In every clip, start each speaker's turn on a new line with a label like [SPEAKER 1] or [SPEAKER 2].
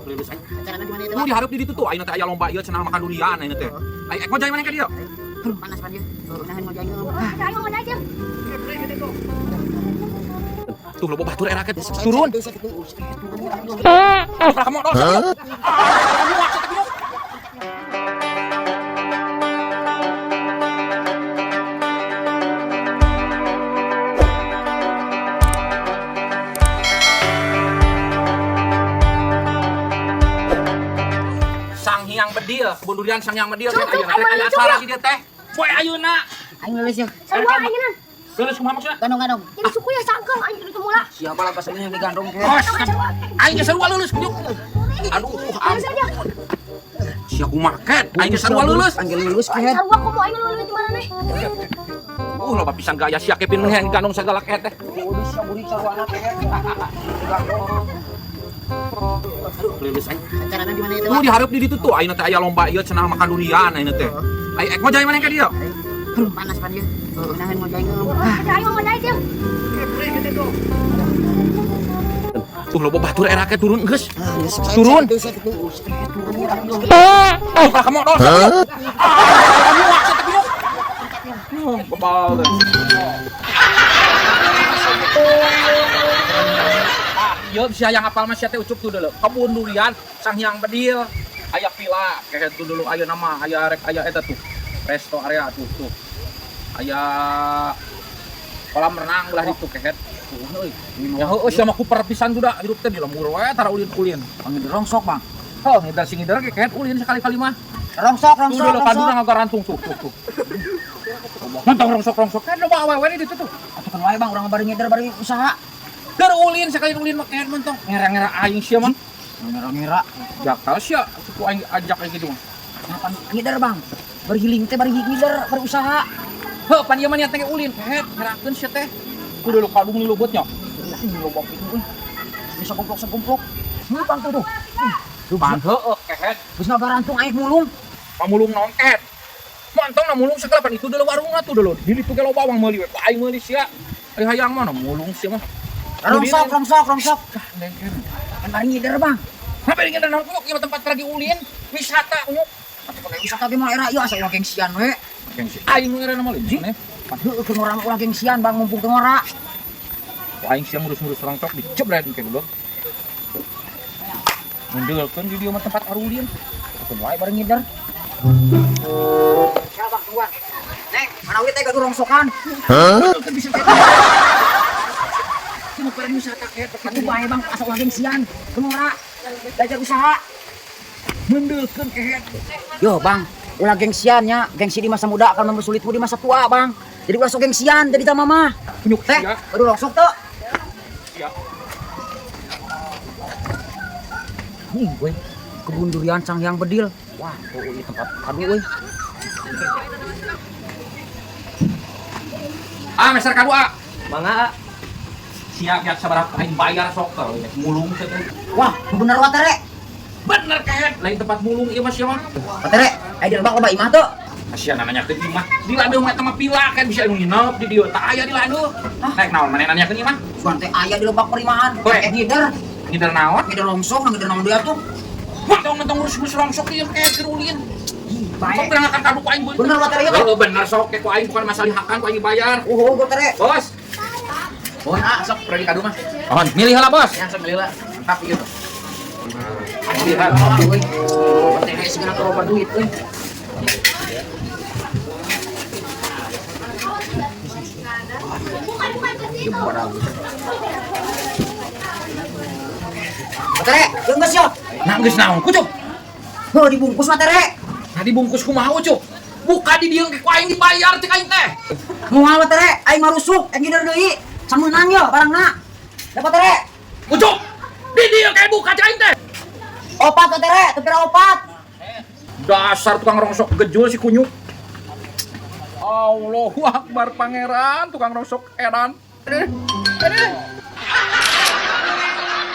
[SPEAKER 1] Leuleus aing.
[SPEAKER 2] Acarana di mana itu?
[SPEAKER 1] Tuh dihareup di ditu tuh ayeuna teh aya lomba ieu cenah makan durian ayeuna teh. Ayo ek ngojay maneh ka dieu.
[SPEAKER 2] Aduh, panas pan ieu. Nahan ngojay.
[SPEAKER 3] Ayo ngojay jeung.
[SPEAKER 1] Tuh loba batur era ke turun. Kalah kamu dos. Sang Hyang Bedil, kebun durian Sang Hyang Bedil teh
[SPEAKER 3] Cukup,
[SPEAKER 1] ayeuna teh
[SPEAKER 3] ayo,
[SPEAKER 1] aya
[SPEAKER 3] cukup.
[SPEAKER 1] acara di dieu teh. Poe ayeuna.
[SPEAKER 2] Aing leuleus ya.
[SPEAKER 3] Sarua ayeuna.
[SPEAKER 1] Leuleus kumaha maksudna?
[SPEAKER 2] Gandong-gandong.
[SPEAKER 3] Jadi suku ya sangkeung aing itu mula.
[SPEAKER 2] Siapa lah pas ini yang digandong ke?
[SPEAKER 1] Awas, aing geus sarua leuleus kunyuk. Aduh,
[SPEAKER 3] Leuleus aja.
[SPEAKER 1] ampun. Sia kumaha ket? Aing geus sarua leuleus.
[SPEAKER 2] Aing leuleus
[SPEAKER 3] Aing
[SPEAKER 2] ke.
[SPEAKER 3] sarua komo aing leuleus di mana nih?
[SPEAKER 1] Loba pisan gaya sia Kevin mah yang digandong sagala ket teh.
[SPEAKER 2] Udah sia burik sarua anak ke. Digandong.
[SPEAKER 1] Aduh, leuleus aing.
[SPEAKER 2] Acarana di mana itu?
[SPEAKER 1] Tuh dihareup di ditu tuh ayeuna teh aya lomba ieu cenah makan durian ayeuna teh. Ayo ek ngojay maneh ka dieu.
[SPEAKER 2] Aduh, panas pan ieu. Nahan ngojay.
[SPEAKER 3] Ayo ngojay jeung.
[SPEAKER 1] Tuh loba batur era ke turun geus. Turun. Kalah kamu dos. Bebal teh. Ah, ieu bisa yang apal mah sia teh ucup tuh dulu. Kebun durian Sang Hyang Bedil. Aya villa kayak tuh dulu aya nama aya rek aya eta tuh. Resto area tuh tuh. Aya kolam renang belah ditu kehet. Ya heueuh sia mah kuper pisan sudah hirup teh di lembur we tara ulin-ulin.
[SPEAKER 2] Panggil rongsok, Bang.
[SPEAKER 1] Heuh, ngider sing ngider kehet ulin sekali-kali mah.
[SPEAKER 2] Rongsok,
[SPEAKER 1] Tuh
[SPEAKER 2] rongsok,
[SPEAKER 1] dulu
[SPEAKER 2] rongsok.
[SPEAKER 1] kaduna ngagarantung tuh tuh tuh. Mantap rongsok rongsok kan loba awewe di ditu tuh.
[SPEAKER 2] Atuh kan wae, Bang, urang bari ngider bari usaha.
[SPEAKER 1] Keur ulin sekali ulin mah kehet mentong ngera-ngera aing sia mah.
[SPEAKER 2] Ngira-ngira.
[SPEAKER 1] Jakal sia suku aing ajak aing gitu mah.
[SPEAKER 2] Kenapa ngider, Bang? Bari healing teh bari ngider, bari usaha.
[SPEAKER 1] Heuh, pan ieu mah niat teh ulin kehet ngerakeun sia teh. Kudu lu kadung ni lobotnya.
[SPEAKER 2] Ini lobak itu euy. Bisa komplok-sekomplok. Ini Bang tuh tuh.
[SPEAKER 1] Pan heueuh kehet.
[SPEAKER 2] Geus ngagarantung aing mulung.
[SPEAKER 1] Pamulung naon kehet. Mantong na mulung sakala pan itu dulu warungna tuh dulu. Di ditu ge loba wang meuli we. Ku aing meuli sia. Ari hayang mah na mulung sia mah.
[SPEAKER 2] Rongsok, rongsok, rongsok.
[SPEAKER 1] Ah, lengker.
[SPEAKER 2] Kan bari ngider, Bang.
[SPEAKER 1] Ngapain ngider naon kunyuk ieu mah tempat lagi ulin, wisata kunyuk.
[SPEAKER 2] Atuh pakai wisata ge mah era ieu asa ulah gengsian we.
[SPEAKER 1] Gengsi. Aing nu era mah lain.
[SPEAKER 2] Pan heueuh keur ngora mah ulah gengsian, Bang, mumpung teu ngora.
[SPEAKER 1] Ku aing sia ngurus-ngurus rongtok dijebret engke goblok. Mundelkeun di dieu mah tempat arulin.
[SPEAKER 2] Atuh wae bari ngider. Ya, Bang, tungguan. Neng, mana we teh gaduh rongsokan.
[SPEAKER 1] Mundelkeun bisa teh. Cuma pengen wisata kayak tempat
[SPEAKER 2] Atuh bae, Bang, asa ulah gengsian. Keur ngora. Belajar usaha.
[SPEAKER 1] Mundelkeun kehet.
[SPEAKER 2] Yo, Bang, ulah gengsian nya. Gengsi di masa muda akan mempersulitmu di masa tua, Bang. Jadi ulah sok gengsian jadi sama mah.
[SPEAKER 1] Kunyuk
[SPEAKER 2] Teh,
[SPEAKER 1] sia.
[SPEAKER 2] aduh rongsok tuh.
[SPEAKER 1] Sia.
[SPEAKER 2] Nih, gue kebun durian Sang Hyang Bedil. Wah, oh, ini tempat kadu euy.
[SPEAKER 1] Ah, meser kadu ah.
[SPEAKER 4] Mangga.
[SPEAKER 1] Siap ya sabaraha aing bayar sok teh mulung teh.
[SPEAKER 2] Wah, bener wa tere.
[SPEAKER 1] Bener kehet, lain tempat mulung ieu mah sia mah.
[SPEAKER 2] Tere, aya di lebak loba imah tuh.
[SPEAKER 1] Kasihan nanya ke imah. Di ladeuh mah eta mah pila kan bisa anu nginep di dieu. Tah aya di ladeuh. Naik naon maneh nanya ke imah?
[SPEAKER 2] Suan teh aya di lebak perimahan.
[SPEAKER 1] Weh.
[SPEAKER 2] Eh ngider,
[SPEAKER 1] Ngider naon?
[SPEAKER 2] ngider rongsok, ngider naon dia tuh.
[SPEAKER 1] Wah, tong mentong ngurus-ngurus rongsok ieu kehet keur ulin.
[SPEAKER 2] Ih,
[SPEAKER 1] Sok
[SPEAKER 2] bae.
[SPEAKER 1] terangkan kadu ku aing bener.
[SPEAKER 2] Bener wa tere ieu teh.
[SPEAKER 1] Heuh, bener sok ke ku aing bukan masalah dihakan ku aing dibayar.
[SPEAKER 2] Oh, gua tere.
[SPEAKER 1] Bos,
[SPEAKER 4] Mohon ah, sok pergi kadu mah.
[SPEAKER 1] mohon milih heula bos.
[SPEAKER 4] Yang sok milih lah. Mantap gitu.
[SPEAKER 1] Milih heula.
[SPEAKER 2] Euy. Tere segala loba duit euy.
[SPEAKER 3] Bukan bukan ke situ.
[SPEAKER 2] Tere, jeung geus yo.
[SPEAKER 1] Nah, geus naon kucuk?
[SPEAKER 2] Heuh dibungkus mah tere.
[SPEAKER 1] Nah dibungkus kumaha ucup? Buka di dieu ke ku aing dibayar cek aing teh.
[SPEAKER 2] Moal wa tere, aing marusuk, aing ngider deui. Sameunang yo barangna. Dapat tere.
[SPEAKER 1] Ucup. Di dieu kayak buka cek aing teh.
[SPEAKER 2] Opat wa tere, teu pira opat.
[SPEAKER 1] Dasar tukang rongsok gejul si kunyuk. Allahu Akbar pangeran, tukang rongsok edan. Aduh, aduh.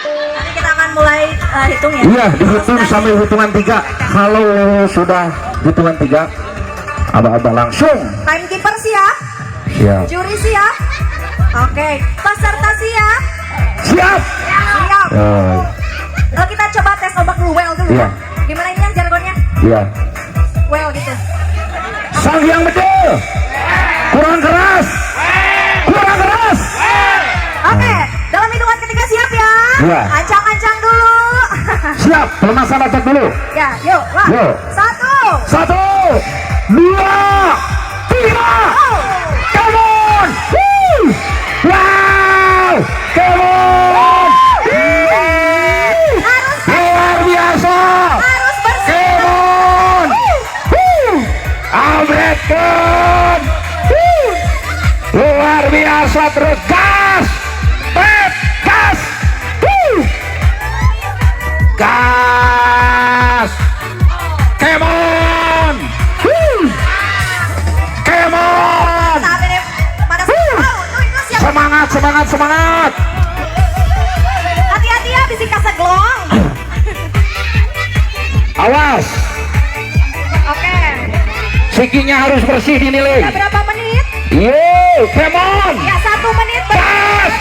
[SPEAKER 5] Nanti kita akan mulai hitung ya.
[SPEAKER 6] Iya, dihitung sampai hitungan 3. Kalau sudah hitungan 3, aba-aba langsung.
[SPEAKER 5] Timekeeper siap?
[SPEAKER 6] Siap.
[SPEAKER 5] Juri siap? Oke, peserta siap?
[SPEAKER 6] Siap.
[SPEAKER 5] Siap.
[SPEAKER 6] Ya.
[SPEAKER 5] Lalu kita coba tes ombak. dulu.
[SPEAKER 6] Iya.
[SPEAKER 5] Gimana ini yang jargonnya?
[SPEAKER 6] Iya.
[SPEAKER 5] Well gitu.
[SPEAKER 6] Sang Hyang Bedil. Kurang keras. Kurang keras.
[SPEAKER 5] Oke, dalam hitungan ketiga siap ya.
[SPEAKER 6] Iya.
[SPEAKER 5] Ancang-ancang dulu.
[SPEAKER 6] Siap, pelemasan otot dulu.
[SPEAKER 5] Ya, yuk. Wah.
[SPEAKER 6] Yuk.
[SPEAKER 5] 1.
[SPEAKER 6] 1, 2, 3. Come on. Woo. Wow. Come on. Woo. Luar biasa.
[SPEAKER 5] Harus bersih.
[SPEAKER 6] Come on. Woo. Amretkeun. Woo. Luar biasa, terus gas. Pep, gas. Woo. Gas. Come on. Woo. Come on.
[SPEAKER 5] Saat ini pada
[SPEAKER 6] Woo.
[SPEAKER 5] Oh, tuh itu siap.
[SPEAKER 6] Semangat, semangat, semangat.
[SPEAKER 5] Hati-hati ya, bisi kaseglong.
[SPEAKER 6] Awas,
[SPEAKER 5] Oke.
[SPEAKER 6] sikinya harus bersih dinilai.
[SPEAKER 5] Udah berapa menit?
[SPEAKER 6] Yo, come on.
[SPEAKER 5] Ya, 1 menit.
[SPEAKER 6] Gas.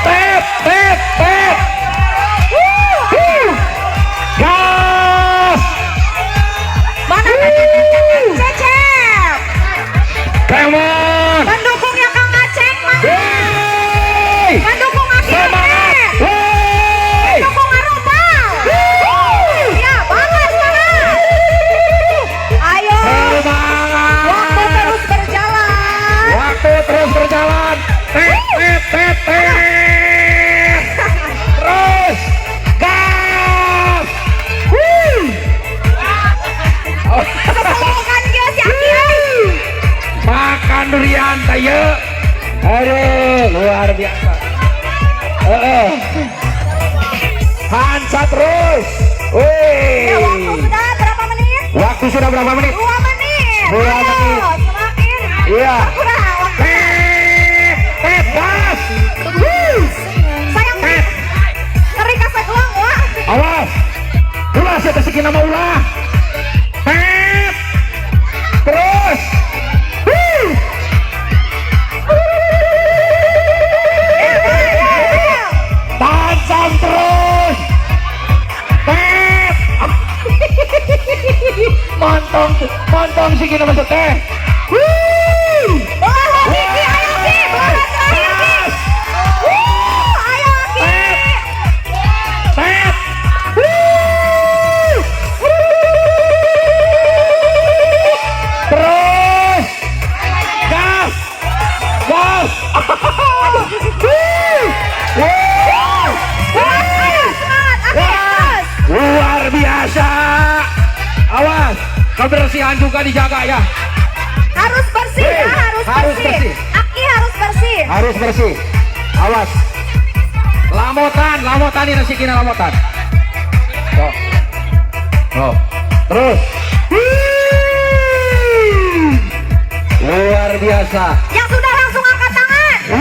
[SPEAKER 6] Tep, tep, tep. Woo. Gas.
[SPEAKER 5] Mana Cecep?
[SPEAKER 6] Come on.
[SPEAKER 5] Pendukungnya Kang Aceng mana?
[SPEAKER 6] Hey.
[SPEAKER 5] Pendukung Aki
[SPEAKER 6] Semangat.
[SPEAKER 5] Oke.
[SPEAKER 6] Hey.
[SPEAKER 5] Pendukung Arumpal. Ya, banget semangat. Ayo.
[SPEAKER 6] Semangat.
[SPEAKER 5] Waktu terus berjalan.
[SPEAKER 6] Waktu terus berjalan. Tet, tet, tet, tet. Terus. Gas. Woo.
[SPEAKER 5] Keseluruhan guys si Aki.
[SPEAKER 6] Makan durian tayo. Aduh, luar biasa. Hansa terus. Wih.
[SPEAKER 5] Ya, waktu sudah berapa menit?
[SPEAKER 6] Waktu sudah berapa menit?
[SPEAKER 5] 2 menit.
[SPEAKER 6] 2
[SPEAKER 5] Ayo,
[SPEAKER 6] menit.
[SPEAKER 5] semakin
[SPEAKER 6] Iya.
[SPEAKER 5] berkurang waktu.
[SPEAKER 6] Tet, tet, gas. Woo.
[SPEAKER 5] Sayang
[SPEAKER 6] Tet.
[SPEAKER 5] ngeri kaseglong wah.
[SPEAKER 6] Awas. Ulah saya tersikin nama ulah. Tet. Terus. Woo. Tancap terus. Tet. Montong, montong sih kita masuk teh. Woo.
[SPEAKER 5] Belah Ki, ayo Ki, belah terakhir Ki. Wuh, ayo Ki.
[SPEAKER 6] Tet. Woo. Terus. Gas. Gas. Woo. Woo.
[SPEAKER 5] Ayo semangat, Aki terus.
[SPEAKER 6] Luar biasa. Awas, kebersihan juga dijaga ya.
[SPEAKER 5] Harus bersih ya,
[SPEAKER 6] Hey,
[SPEAKER 5] harus,
[SPEAKER 6] harus
[SPEAKER 5] bersih.
[SPEAKER 6] bersih.
[SPEAKER 5] Aki harus bersih.
[SPEAKER 6] Harus bersih. Awas. Lamotan, lamotan ini nasi kina lamotan. Tuh. Tuh. Terus. Wuh. Luar biasa.
[SPEAKER 5] Yang sudah langsung angkat tangan.
[SPEAKER 6] Wuh.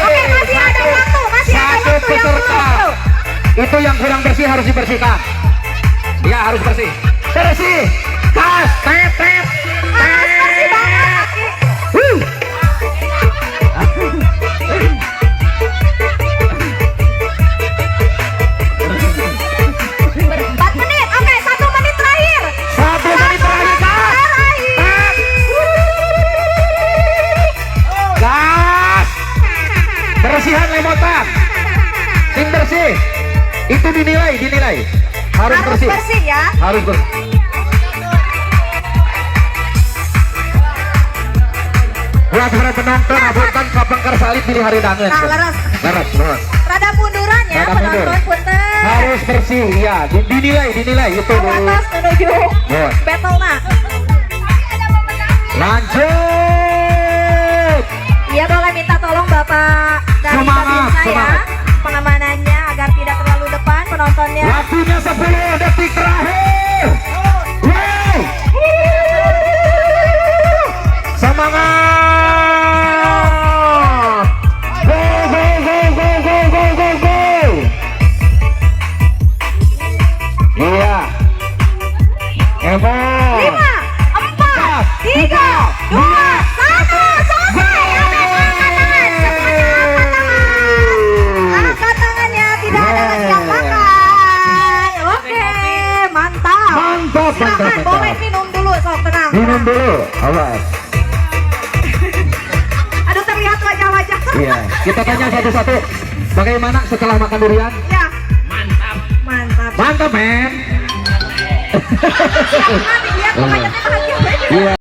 [SPEAKER 5] Oke, masih ada waktu, masih ada
[SPEAKER 6] Satu
[SPEAKER 5] waktu yang
[SPEAKER 6] peserta.
[SPEAKER 5] belum.
[SPEAKER 6] Itu yang kurang bersih harus dibersihkan. Dia harus bersih. Bersih. Gas, tet, tet.
[SPEAKER 5] Harus bersih banget, Aki.
[SPEAKER 6] Wuh.
[SPEAKER 5] 4 menit. Oke, 1 menit terakhir.
[SPEAKER 6] 1 menit terakhir, gas.
[SPEAKER 5] Terakhir.
[SPEAKER 6] Tet. Gas. Bersihan lemotan. Sing bersih. Itu dinilai, dinilai. Harus,
[SPEAKER 5] Harus
[SPEAKER 6] bersih.
[SPEAKER 5] bersih ya.
[SPEAKER 6] Harus bersih. Buat para penonton, apunten kapengker salib pilih hari dangen.
[SPEAKER 5] Nah, leres.
[SPEAKER 6] Leres, leres.
[SPEAKER 5] Rada munduran ya,
[SPEAKER 6] Rada mundur.
[SPEAKER 5] penonton punten.
[SPEAKER 6] Harus bersih, iya. Dinilai, dinilai itu.
[SPEAKER 5] Ke atas menuju
[SPEAKER 6] Bon.
[SPEAKER 5] battle nah.
[SPEAKER 6] Lanjut.
[SPEAKER 5] Iya, boleh minta tolong Bapak dari
[SPEAKER 6] Semangat,
[SPEAKER 5] Babinsa ya.
[SPEAKER 6] semangat.
[SPEAKER 5] Pengamanannya agar tidak terlalu depan penontonnya.
[SPEAKER 6] Waktunya 10 detik terakhir. Wow. Semangat. Go go go go go go go go. Iya. Emon.
[SPEAKER 5] 5, 4, 3, 2, 1, selesai. Oke, angkat tangan. Semuanya angkat tangan. sok tenang.
[SPEAKER 6] Minum dulu. Awas.
[SPEAKER 5] Aduh, terlihat wajah-wajah.
[SPEAKER 6] Iya. Kita tanya satu-satu. Bagaimana setelah makan durian?
[SPEAKER 5] Ya. Mantap. Mantap.
[SPEAKER 6] Mantap, men.
[SPEAKER 5] Siap, nanti lihat mukanya teh bahagia.
[SPEAKER 6] Iya.